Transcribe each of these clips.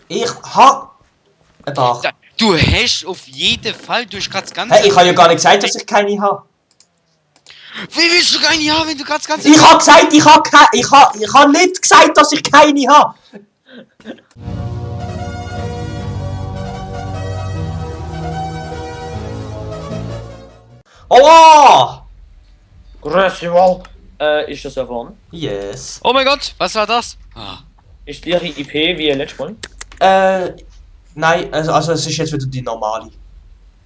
Ich ha... ein Dach. Du hast auf jeden Fall, du hast gerade das ganze... Hey, ich habe ja gar nicht gesagt, dass ich keine habe. Wie willst du keine haben, wenn du gerade das ganze... Ich habe gesagt, ich habe keine... Ich habe nicht gesagt, dass ich keine habe. Oh! Grüße wohl. Ist das erfahren? Yes. Oh mein Gott, was war das? Ah. Ist die gleiche IP wie letztes Mal? Nein, also es ist jetzt wieder die normale.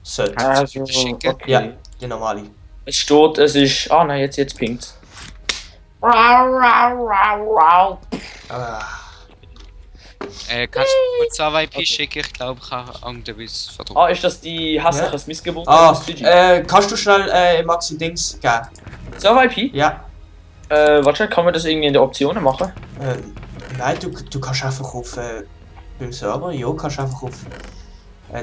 Sollte. Also, Schicke. okay. Ja, die normale. Es steht, es ist... Ah nein, jetzt pinkt. Ah. Kannst du kurz eine IP schicken? Ich glaube, ich habe irgendetwas verdruckt. Ah, ist das die hässliches Missgeburt? Kannst du schnell Maxi Dings geben? Server IP? Ja. Warte, kann man das irgendwie in den Optionen machen? Nein, du kannst einfach auf beim Server, ja, kannst einfach auf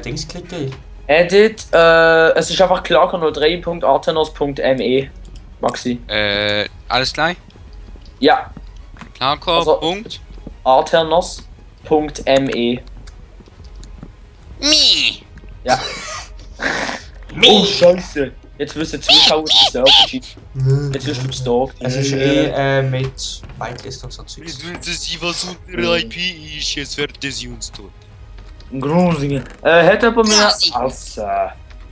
Dings klicken. Edit, es ist einfach clarko03.artenos.me. Maxi. Alles gleich? Ja, Klarko, Also- Punkt. artenos.me. Mi! Ja. Oh, Scheiße. Jetzt wissen Zuschauer, dass es Server ist. Jetzt wirst du gestalkt. Es ist mit Whitelist und so Zeugs. wissen Sie, was unsere IP ist? Jetzt werden sie uns tot. Grusige. Hat aber mir Asse. Ah,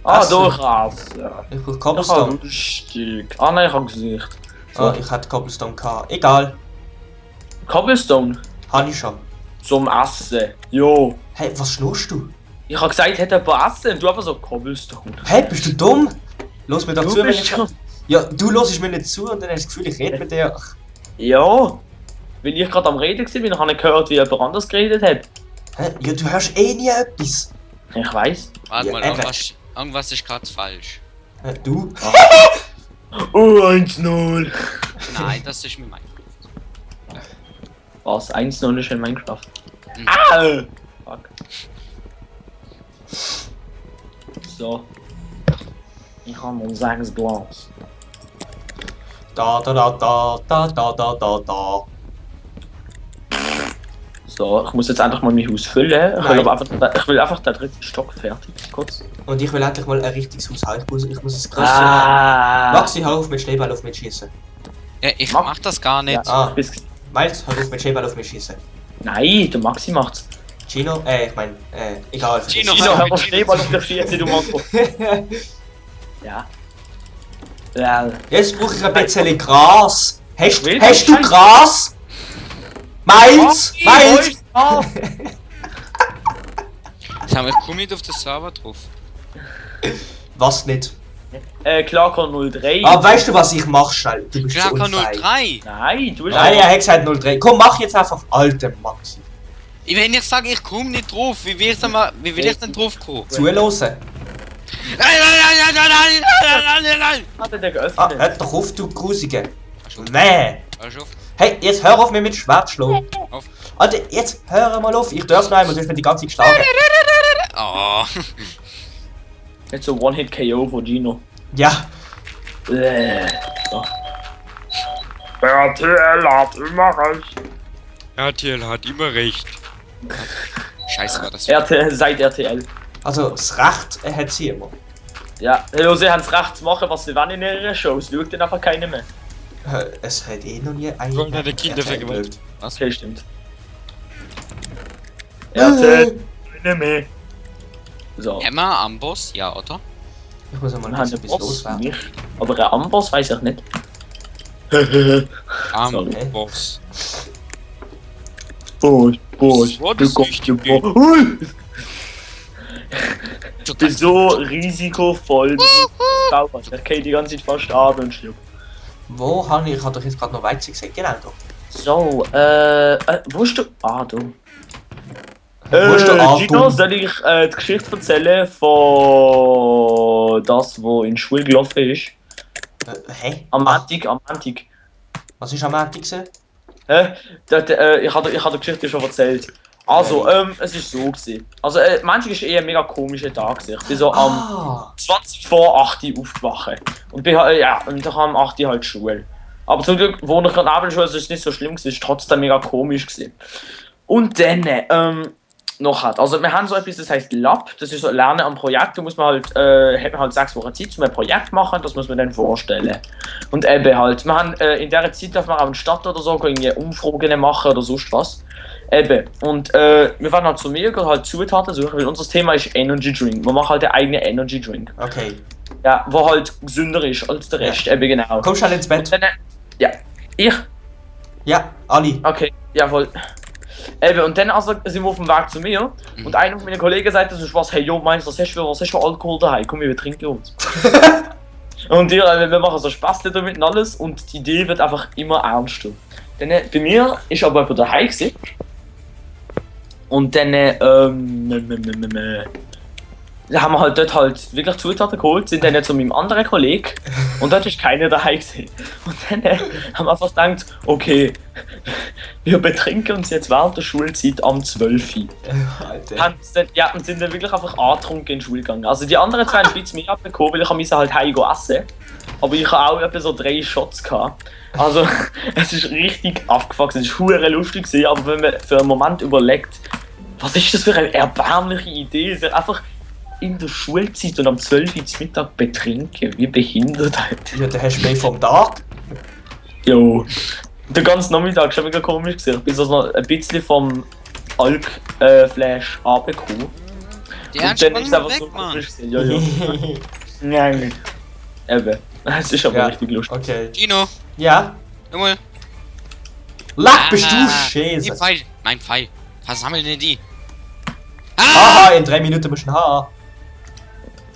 Asse? doch Asse. Ich brauche Ich Cobblestone. hab Stück. Ah nein, ich hab Gesicht. Ah, ich hatte Cobblestone gehabt. Egal, Cobblestone. habe ich schon. Zum Essen. Jo. Hey, was schnurst du? Ich hab gesagt, hat jemand Essen und du einfach so Cobblestone. Hey, bist du dumm? Los mir doch Du zu, wenn bist ich... schon... Ja, du hörst mir nicht zu und dann hast du das Gefühl, ich rede mit dir. Ja. Weil ich gerade am Reden war, weil ich habe nicht gehört, wie jemand anders geredet hat. Hä? Ja, du hörst eh nie etwas. Ich weiss. Warte Ja, mal, eben. irgendwas ist gerade falsch. Du? Oh, 1-0. Nein, das ist mir mein. Was? 1-0 ist in Minecraft. Mhm. Ah! Fuck. So. Ich habe mal 6 Glas. Da, da, da, da, da, da, da, da, da. So, ich muss jetzt endlich mal mein Haus füllen. Ich will einfach den dritten Stock fertig. Kurz. Und ich will endlich mal ein richtiges Haus haben. Ich muss es größer. Ah! Maxi, hör auf mit Schneeball auf mich schießen. Ja, ich mach das gar nicht. Ah. Bis... Miles, hör auf mit Schneeball auf mich schießen. Nein, der Maxi macht's. Gino, ich mein, egal. Gino, Gino, hör mal Schneeball auf der Schieße, du Manko. Ja. Ja. Jetzt brauche ich ein bisschen Gras. Hast Will du du Gras? Miles! Miles! Jetzt haben wir komm nicht auf den Server drauf. Was nicht? Clarko 03. Aber weißt du, was ich mach schnell? Du bist so Klarko unfein. 03. Nein, du bist... Nein, er hat gesagt 03. Komm, mach jetzt einfach alte Maxi. Wenn ich sage, ich komme nicht drauf, wie will ich denn drauf kommen? Zuhören. Nein! Hat er den Ah, geöffnet? hör doch auf, du Grusige. Nee. Hör schon auf. Hey, jetzt hör auf, mir mit Schwert zu schlagen. Auf. Alter, jetzt hör mal auf. Ich darf noch einmal, du hast mir die ganze Zeit geschlagen. Oh. Jetzt so One-Hit-KO von Gino. Ja. So. RTL hat immer recht. RTL hat immer recht. Scheiße war das. RTL, seit RTL. Also, das Recht hat sie immer. Ja, sie haben das Recht zu machen, was sie wollen in ihren Shows. Schaut dann einfach keiner mehr. Es hat eh noch nie einen... Wollen deine Kinder vergewaltigt? Was? Okay, stimmt. RTL, nicht mehr. So. Emma, Amboss, ja, oder? Ich muss einmal Wir ein haben bisschen einen Boss loswerden. nicht. Aber ein Amboss weiß ich nicht. Amboss. Boss, What is nicht okay? Ich bin so risikovoll. Ich kann die ganze Zeit fast ab und stirb. Wo habe ich? Ich habe doch jetzt gerade noch Weizen gesagt. Genau da. So, wo ist du? Ah, du. Wo ist der Arthur? Gino, soll ich die Geschichte erzählen von das, wo in der Schule gelaufen ist? Hä? Am Montag. Was ist am Montag gewesen? Ich habe die Geschichte schon erzählt. Also, es ist so gewesen. Also, Montag ist eher ein mega komischer Tag gewesen. Ich bin so am 20 vor 8 Uhr aufgewacht. Und bin halt, ja, und dann am 8 Uhr halt Schule. Aber zum Glück wohne ich gerade Abendschule, also ist nicht so schlimm gewesen, ist trotzdem mega komisch gewesen. Und dann, noch hat. Also wir haben so etwas, das heißt Lab, das ist so Lernen am Projekt, da muss man halt, hat man halt 6 Wochen Zeit, um ein Projekt zu machen, das muss man dann vorstellen. Und eben halt, wir haben, in dieser Zeit darf man auch in der Stadt oder so irgendwie Umfragen machen oder sonst was. Eben, und wir fahren halt zu mir, gehen halt Zutaten suchen, weil unser Thema ist Energy Drink. Wir machen halt einen eigenen Energy Drink. Okay. Ja, wo halt gesünder ist als der Rest, eben genau. Komm schnell ins Bett. Und dann, ja, ich? Ja, Ali. Okay, jawohl. Eben, und dann also sind wir auf dem Weg zu mir und einer meiner Kollegen sagte so was, hey Jo, meinst du, was hast du für Alkohol daheim? Komm, wir trinken uns. Und wir machen so Spaß damit und alles und die Idee wird einfach immer ernster. Dann, bei mir ist aber jemand daheim gewesen. Und dann, da haben wir halt dort halt wirklich Zutaten geholt, sind dann zu meinem anderen Kollegen und dort ist keiner daheim gewesen. Und dann haben wir einfach gedacht, okay, wir betrinken uns jetzt während der Schulzeit am 12 Uhr. Alter. Und sind dann wirklich einfach angetrunken in die Schule gegangen. Also die anderen zwei haben ein bisschen mehr abbekommen, weil ich musste halt heim essen. Aber ich habe auch etwa so 3 Shots gehabt. Also es ist richtig abgefuckt, es war verdammt lustig gewesen, aber wenn man für einen Moment überlegt, was ist das für eine erbärmliche Idee, sich einfach in der Schulzeit und am 12 Uhr zum Mittag betrinken, wie behindert halt. Ja, dann hast du mehr vom Tag. Jo. Der ganze Nachmittag war mega komisch gewesen. Ich bin so noch ein bisschen vom Alk-Flash abgekommen. Die Und dann ist es einfach weg, so Mann. komisch gewesen. Ja, ja. Nein. Eben. Es ist aber Ja. richtig lustig. Okay. Gino, Ja. Junge. Lach, bist du Die Scheiße. Pfeil. Mein Pfeil. Versammel denn die. Haha, in 3 Minuten musst du ein Haar.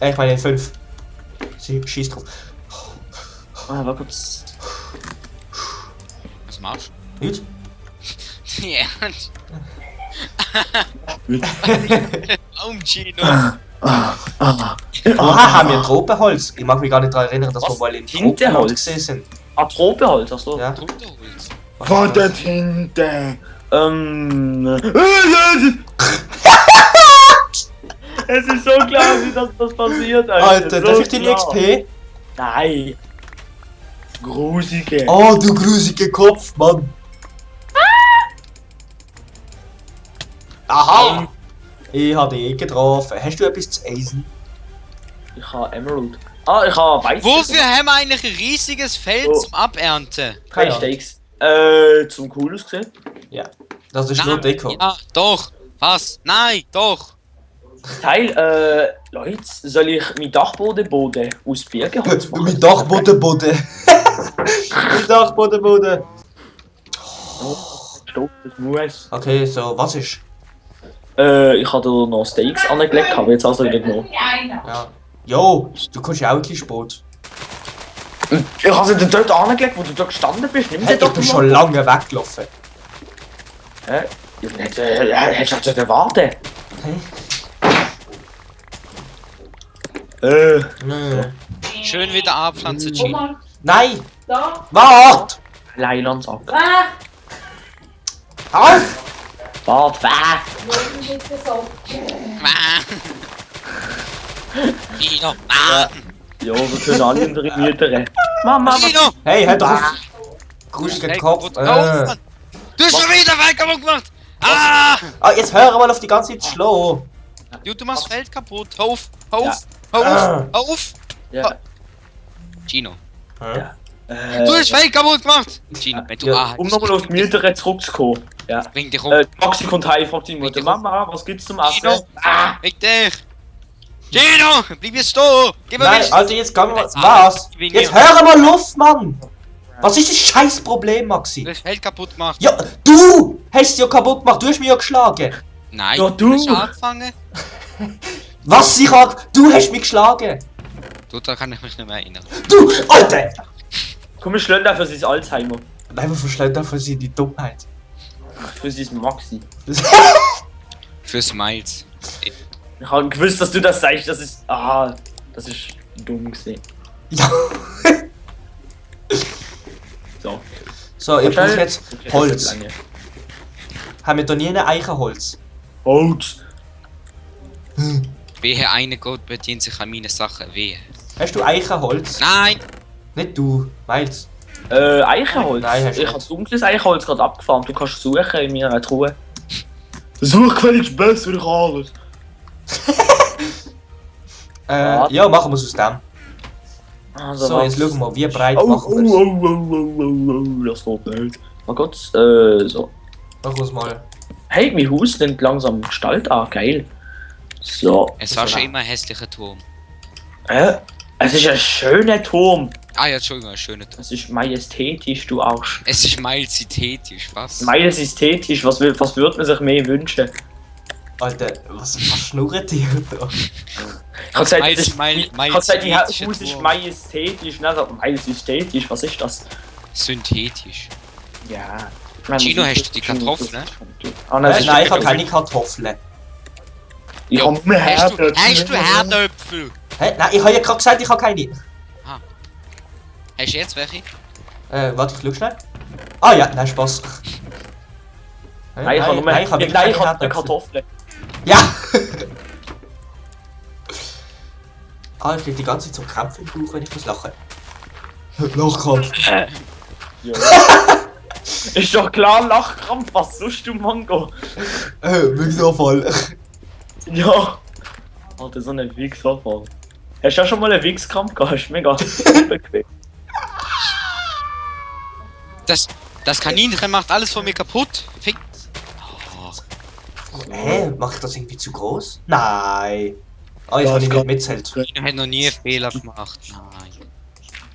Ich meine in 5. Sie schießt drauf. Ah, war kurz. Was machst Nicht? du? Ja. Warum, Gino? Oha, haben wir Tropenholz? Ich mag mich gar nicht daran erinnern, dass Was? wir mal im Tinteholz? Tropenholz gesehen sind. Ah, Tropenholz, achso. Ja. Drunterholz. Von der Tinte. Es ist so klar, wie das passiert, Alter, so darf ich die klar. XP? Nein. Grusige. Oh, du grusige Kopf, Mann. Aha! Ich habe dich getroffen. Hast du etwas zu eisen? Ich habe Emerald. Ah, ich habe Weiß. Wofür haben wir eigentlich ein riesiges Feld Oh. zum Abernten? Keine Steaks. Zum Cooles gesehen. Ja. Das ist nur Deko. Ja, doch. Was? Nein, doch. Teil, Leute, soll ich mein Dachboden aus Birkenholz machen? Mit Dachboden. Mit Dachboden. Stopp, das muss. Okay, so, was ist? Ich habe da noch Steaks angelegt, habe jetzt also wieder genommen. Ja. Jo, du kommst ja auch ein bisschen spät. Ich habe sie dort angelegt, wo du da gestanden bist. Nimm sie Hey, doch ich bin mal. schon lange weggelaufen. Hä? Hättest du erwartet? Schön wieder abpflanzen, Gino. Nein! Da, Wart! Leilandsack. Halt! Wart, bitte so. Gino, Ja, so können alle unsere Mütter. Mama, Gino! Hey, halt doch auf! Grusiger Kopf. Du hast schon wieder Feld kaputt gemacht! Ah! Ah, jetzt hör mal auf die ganze Zeit schlau. Du machst Feld kaputt. Hör auf! Ah. Ja. Gino. Ja. Du hast Feld kaputt gemacht! Gino, wenn du Ja, Um nochmal auf die Mütter zurückzukommen. Ja. bring dich um. Maxi kommt heim, fragt die Mutter. Mama, was gibt's zum Essen? Gino! Weg dich! Gino! Bleib jetzt stehen! Gib mir Nein, mich! also jetzt kann man. Ah, Was? ich bin Jetzt hier. hör mal Luft, Mann! Was ist das scheiß Problem, Maxi? Du hast Feld kaputt gemacht. Ja, du hast es ja kaputt gemacht, du hast mich ja geschlagen. Nein, Ja, du. hast angefangen. Was, du hast mich geschlagen. Du, da kann ich mich nicht mehr erinnern. Du, Alter! Komm, wir schlagen für sein Alzheimer. Nein, wir verschleudern dafür sie die Dummheit. Für sein Maxi. Für Smiles. Ich habe gewusst, dass du das sagst. Das ist. Ah, das ist dumm gesehen. Ja. So. So, ich brauche Okay, jetzt das Holz. wird lange. Haben wir da nie ein Eichenholz? Holz. Wehe, eine Gott bedient sich an meine Sachen. Wehe. Hast du Eichenholz? Nein! Nicht du, Miles. Eichenholz. Nein, hast du Ich nicht. habe dunkles Eichenholz gerade abgefarmt. Du kannst suchen in meiner Truhe. Such welches besser ich alles. Ja, machen wir es aus dem. Also, So, jetzt schauen wir mal, wie breit Oh, machen wir es. das geht nicht. Oh Gott, so. Machen wir es mal. Hey, mein Haus nimmt langsam Gestalt an, geil. So. Es war schon immer ein hässlicher Turm. Es ist ein schöner Turm. Ah ja, Entschuldigung, ein schöner Turm. Es ist majestätisch, du Arsch. Es ist majestätisch, was? Majestätisch, was würde man sich mehr wünschen? Alter, was schnurrt ihr da? Ich hab gesagt, Majest- das ist- Maj- ich hab gesagt, die Haus majestätischer ist Turm. majestätisch, ne? Majestätisch, was ist das? Synthetisch. Ja. Gino, hast du die Kartoffeln? Ah, nein, Nein, ich habe keine Kartoffeln. Ich hab mehr Hast du Herdöpfel? Hä? Nein, ich habe ja gerade gesagt, ich habe keine. Hast du jetzt welche? Warte, ich schau schnell. Ah ja, nein, Spaß. Nein, ich habe nur nein, ich habe nein, keine ich hab eine Herdöpfel. Kartoffel. Ja! Ah, ich krieg die ganze Zeit so Krämpfe im Bauch, wenn ich muss lachen. Lachkrampf. Ja. Ist doch klar, Lachkrampf, was suchst du, Mango? Wichsanfall. Ja. Alter, so ein Wichsanfall. Hast du auch schon mal einen Wichskrampf gehabt? Ist mega bequem. Das Kaninchen macht alles von mir kaputt. Fick. Oh, Hä? Mach ich das irgendwie zu groß? Nein. Ah, ich Ja, habe es nicht kann- mitzählt. Kino hat noch nie einen Fehler gemacht. Nein.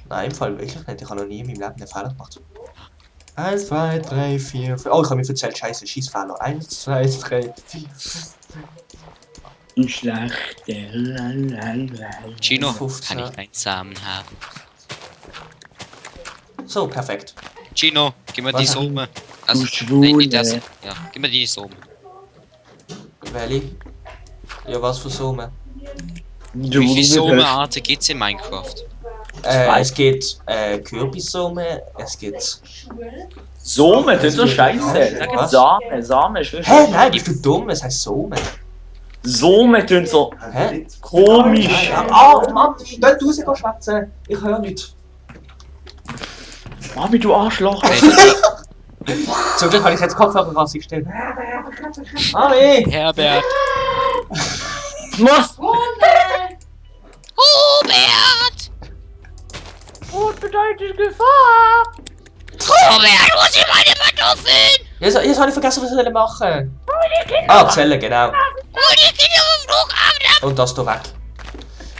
Nein, im Fall wirklich nicht. Ich habe noch nie in meinem Leben einen Fehler gemacht. 1, 2, 3, 4, 5. Oh, ich habe mir erzählt, scheiße, Schießfehler. 1, 2, 3, 4. Du Schlechte. Gino, 15. kann ich deinen Samen haben? So, perfekt. Gino, gib mir Was die hab ich? Summe. Also, Du Schwule. nein, nicht das. Ja, gib mir die Summe. Welli? Ja, was für Summe? Wie viele Summenarten gibt's in Minecraft? Es gibt Kürbissumme, es gibt. Summe, das ist so scheiße. Sag jetzt Was? Same, Same ist wirklich Hä? Nein, bist du dumm? Es heißt Summe. Summe tun so Hä? komisch. Ah, Mann, dort raus schwätzen. Ich höre nichts. Mami, du Arschloch. Zum Glück habe ich jetzt Kopfhörer rausgestellt. Ari! Herbert. Was? Hubert! Gut bedeutet Gefahr. Hubert, wo sind meine Kartoffeln? Jetzt habe ich vergessen, was ich machen soll. Ah, Zelle, genau. Hol die Kinder vom Flughafen ab! Und das da weg.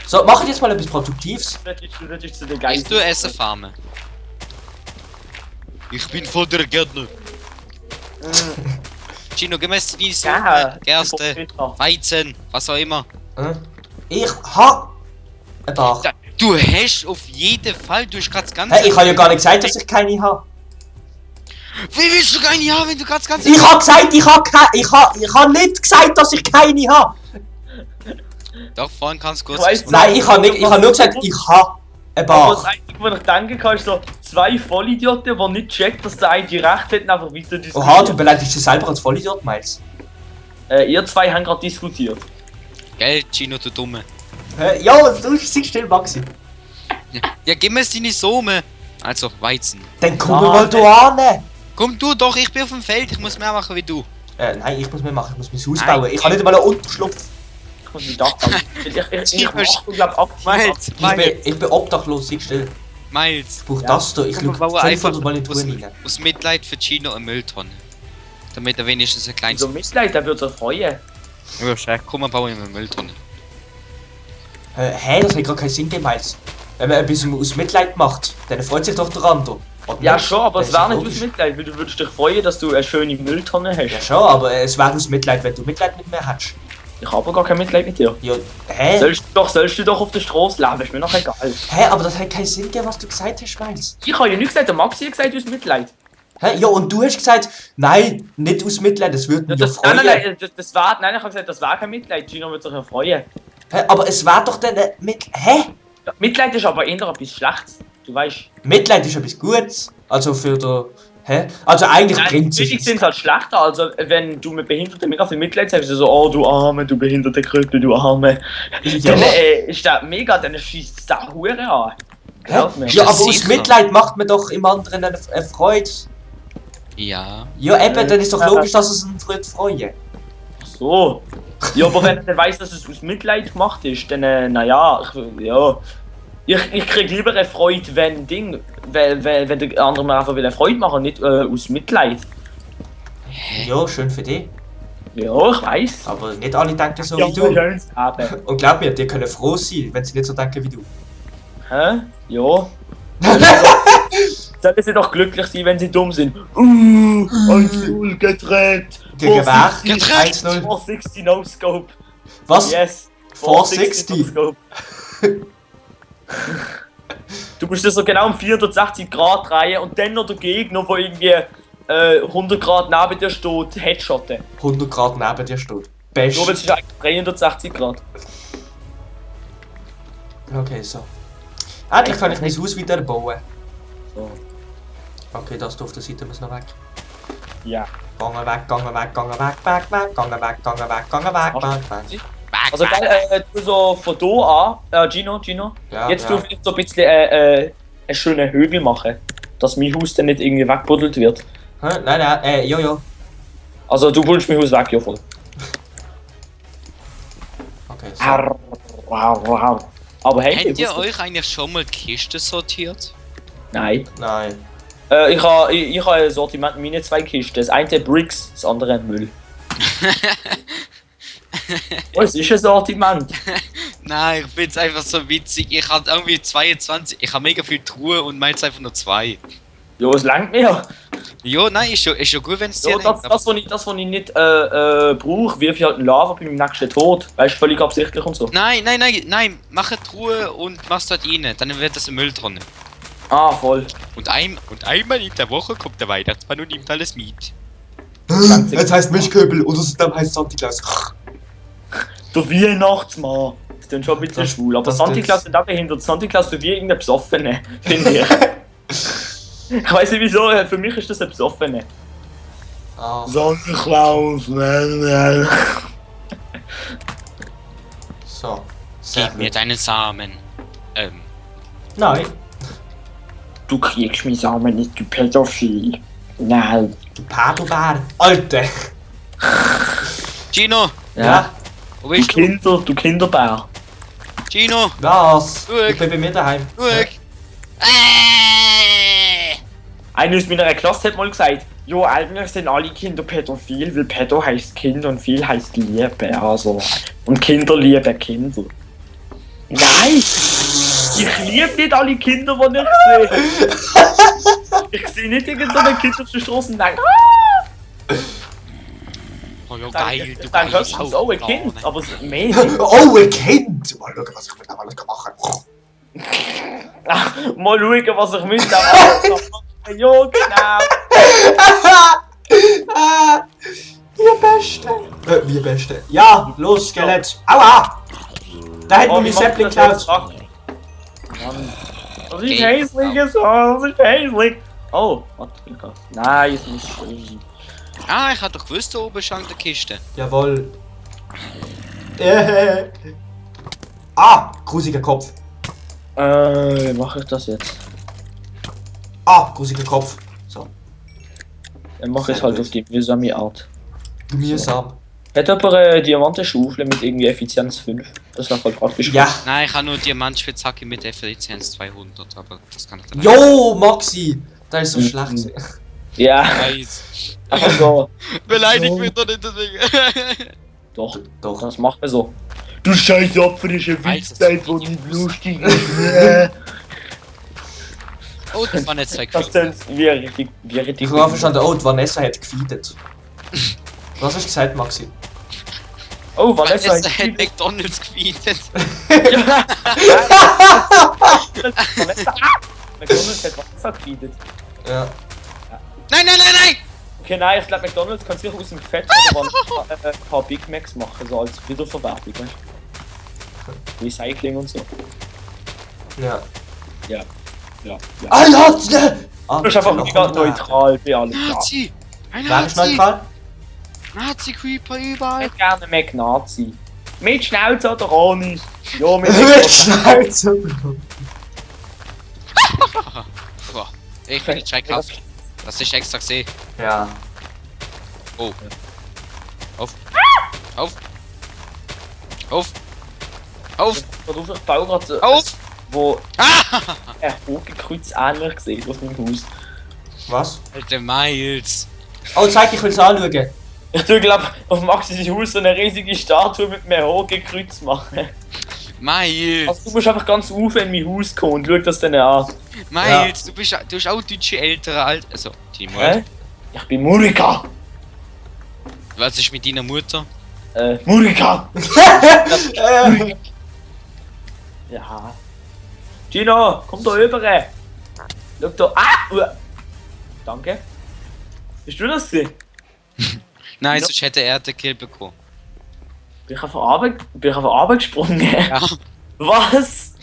So, machen jetzt mal etwas Produktives. Du solltest zu den Ich Geistern. tu Essen farmen. Ich bin voll der Gärtner. Gino, gib mir jetzt die Summe, Ja, Gerste, Weizen, was auch immer. Ich ha ein Bach. Du hast auf jeden Fall, du hast grad das ganze... Hey, ich habe ja gar nicht gesagt, dass ich keine habe. Wie willst du keine haben, wenn du grad das ganze... Ich habe gesagt, ich habe nicht gesagt, dass ich keine habe. Doch, vorhin kannst du kurz... Ich weiss Nein, ich habe nur gesagt, ich habe ein Aber das Bach. Einzige, was ich denken kann, ist so zwei Vollidioten, die nicht checkt, dass der eine recht hat und einfach weiter diskutiert. Oha, du beleidigst dich selber als Vollidiot, meinst Ihr zwei haben gerade diskutiert. Gell, Gino, du Dumme. du? Ja, du siehst still, Maxi. Ja, gib mir jetzt deine Summe. Also, Weizen. Dann komm Ja, mal da an. Komm du doch, ich bin auf dem Feld, ich muss mehr machen wie du. Nein, ich muss mehr machen, ich muss mein Haus Nein. bauen. Ich habe nicht einmal einen Unterschlupf. Ich muss mich Dach bauen. Ich mach, glaub, aktiv. Ich bin obdachlos, siehst still. Miles. Ich brauche Ja. das da. Ich Wir bauen schaue einfach 500 Mal in die aus, Truhe rein. aus Mitleid für Gino eine Mülltonne. Damit er wenigstens ein kleines... So Mitleid, der wird sich freuen. Ja, schreck, komm, wir bauen ihm eine Mülltonne. Hä, das hat gerade keinen Sinn gegeben, Miles. Wenn man etwas aus Mitleid macht, dann freut sich doch der andere. Oder Ja nicht? schon, aber Das es ist wäre ja nicht aus logisch. Mitleid, weil du würdest dich freuen, dass du eine schöne Mülltonne Ja hast. schon, aber es wäre aus Mitleid, wenn du Mitleid mit mir hättest. Ich habe gar kein Mitleid mit dir. Ja, hä? Sollst du doch auf der Straße leben, ist mir noch egal. Hä, aber das hat keinen Sinn gegeben, was du gesagt hast, Miles. Ich habe ja nicht gesagt, der Maxi hat gesagt, aus Mitleid. Hä? Ja, und du hast gesagt, nein, nicht aus Mitleid, das würde mich ja freuen. Nein, ich habe gesagt, das war kein Mitleid, Gino wird sich ja freuen. Hä, aber es wäre doch dann Hä? Ja, Mitleid ist aber eher etwas Schlechtes, du weißt. Mitleid ist etwas Gutes. Also für der. Hä? Also eigentlich bringt Natürlich sich. sind es halt schlechter, also wenn du mit Behinderten mega viel Mitleid hast, so, oh du Arme, du behinderte Krüppel, du Arme. Ja. Dann ist der mega, dann schießt der Hure an. Glaub mir. Ja, aber aus Sicher. Mitleid macht man doch im anderen eine Freude. Ja. Ja, eben, dann ist doch logisch, dass es einen Freude freuen. so. Ja, aber wenn man weiß, dass es aus Mitleid gemacht ist, dann, naja, ich krieg lieber eine Freude, wenn wenn der andere mir einfach eine Freude machen, nicht aus Mitleid. Ja, schön für dich. Ja, ich weiß. Aber nicht alle denken so Ja, wie du. schönes Leben. Und glaub mir, die können froh sein, wenn sie nicht so denken wie du. Hä? Ja. Sollen sie doch glücklich sein, wenn sie dumm sind. Ein Stuhl getrennt. Gegen wer? Getrennt. 1-0. 460 No Scope. Was? Yes. 460? No Scope. Du musst das so genau um 460 Grad drehen und dann noch der Gegner, der irgendwie 100 Grad neben dir steht, headshotten. 100 Grad neben dir steht. Nur weil Best. es ist eigentlich 360 Grad. Okay, so. Endlich kann ich mein Haus wieder bauen. So. Okay, das auf der Seite muss noch weg. Ja. Gange weg, gange weg, gange weg, weg, weg, gange weg, gange weg, gange weg, weg, weg. Also geil, du so von hier an, Gino, Ja, jetzt ja. du vielleicht so ein bisschen einen schönen Hügel machen, dass mein Haus dann nicht irgendwie wegbuddelt wird. Hä? Nein, jo. Also du holst mein Haus weg, ja voll. Okay, so. Aber hey, Habt ihr euch eigentlich schon mal die Kiste sortiert? Nein. Nein. Ich habe ein Sortiment, meine zwei Kisten. Das eine Bricks, das andere Müll. Oh, es ist ein Sortiment. Nein, ich find's einfach so witzig. Ich hab irgendwie 22, ich hab mega viel Truhe und meins einfach nur 2. Jo, es langt mir. Jo, nein, ist schon gut, wenn es dir Ja, lenkt, aber- was ich nicht brauche, wirf ich halt einen Lava bei meinem nächsten Tod. Weißt du, völlig absichtlich und so. Nein, mach eine Truhe und mach's dort rein, dann wird das eine Mülltonne. Ah, voll. Und einmal in der Woche kommt der Weihnachtsmann und nimmt alles mit. Jetzt heißt Milchköbel und außerdem heißt Santa Claus. Der Weihnachtsmann. Das klingt schon ein bisschen Das- schwul, aber das Santa tut's. Claus ist auch behindert. Santa Claus ist wie irgendein Besoffene, finde ich. Ich weiß nicht wieso, für mich ist das ein Besoffene. Ah, Santa Claus, so. Sehr Gib mir gut. deinen Samen. Nein, Du kriegst mich Samen nicht, du Pädophil. Nein. du Pedobär. Alter. Gino, Ja. wo bist du? Du Kinderbär. Gino, Was? Schau. Ich bin bei mir daheim. schau. Einer aus meiner Klasse hat mal gesagt, jo, eigentlich sind alle Kinder pädophil, weil Pädo heißt Kind und viel heißt Liebe, also. Und Kinder lieben Kinder. Nein! Ich liebe nicht alle Kinder, die ich sehe. Ich sehe nicht irgendein Kind auf der Straße und denke, Oh ja, geil, ich du denke kannst höchstens, oh, ein Kind, aber mehr nicht. Oh, ein Kind! Mal schauen, was ich mit dem alles machen kann. Ach, mal schauen, was ich mit dem alles kann. Ja, genau. Wir Beste. Wir Beste. Ja, los, Skelett. Aua! Da hätten wir Oh, mein wie macht Säppling das jetzt? geklaut. Mann. Das ist Okay. hässlich, das ist hässlich. Oh, warte, nein, ist nicht schön. Ah, ich hab doch gewusst, da oben ist an der Kiste. Jawohl. Ah, grusiger Kopf. Wie mache ich das jetzt? Ah, grusiger Kopf. So, Dann mache ich es halt auf die mühsame Art. mühsam. Hat jemand eine Diamantenschaufel mit irgendwie Effizienz 5? Das wäre voll praktisch. Ja. Nein, ich habe nur Diamantspitzhacke mit Effizienz 200, aber das kann ich dann Jo, Maxi! Das ist so schlecht. Ja, Weiß. einfach so. Beleidigt So. mich doch nicht deswegen. Doch, Doch. das macht man so. Du scheiß Opfer, ist ein Weiß, Witz, das wo ist nicht nicht lustig ist. Oh, das waren jetzt zwei Das Quellen. sind wie richtig. Ich habe verstanden, oh, die Vanessa hat gefeedet. Was hast du gesagt, Maxi? Oh, Vanessa Vanessa hat hat McDonalds gefeedet. Vanessa. McDonalds hat Vanessa gefeedet. Ja. Nein! Okay, nein, ich glaube McDonalds kann sich aus dem Fett oder ein paar Big Macs machen, so als Wiederverwertung, weißt du? Recycling und so. Ja. Ja. Alter! Ah, Du bist einfach mega neutral bei allem. Ja. Nazi! Ein Wer ist Nazi! neutral? Nazi-Creeper Ich überall! hätte gerne McNazi. Mit Schnauze oder ohne? Ja, mit Mit Schnauze! Boah, ich bin schreckhaft. Das ist extra gesehen. Ja. Oh. Auf. Auf! Auf! Auf! Ich baue gerade so. Auf! Wo Ah! ein Hakenkreuz ähnlich sieht auf meinem Haus. Was? Alter Miles! Oh, zeig, ich will's anschauen. Ich tue, glaub, auf Maxis Haus so eine riesige Statue mit einem Hakenkreuz machen. Miles! Also du musst einfach ganz auf in mein Haus kommen und schau das dann an. Miles, du hast auch deutsche Eltern alt. Also, deine Mutter. Hä? Ich bin Murika! Was ist mit deiner Mutter? Murika! Äh, Ja. Gino, komm da rüber! Schau da. Danke. Bist du das gewesen? Nein, Ja. sonst hätte er den Kill bekommen. Bin ich auf Arbeit gesprungen? Ja. Was?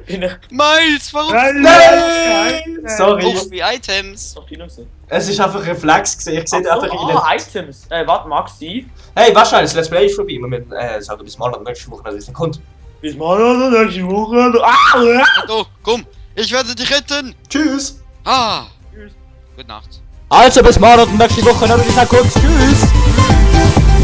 Bin ich. Miles, warum? Nein! Sorry. Auf wie Items! Doch Gino gewesen. Es ist einfach ein Reflex gewesen. Ich sehe Ach so, einfach rein. Items. Warte, Maxi. Hey, wahrscheinlich, das Let's Play ist vorbei. Wir müssen sagen, bis morgen nächste Woche, dass es nicht kommt. Bis morgen, nächste Woche. Oh, komm! Ich werde dich retten! Tschüss! Ah! Tschüss. Gute Nacht. Also bis morgen nächste Woche, dann würde ich sagen, kurz tschüss!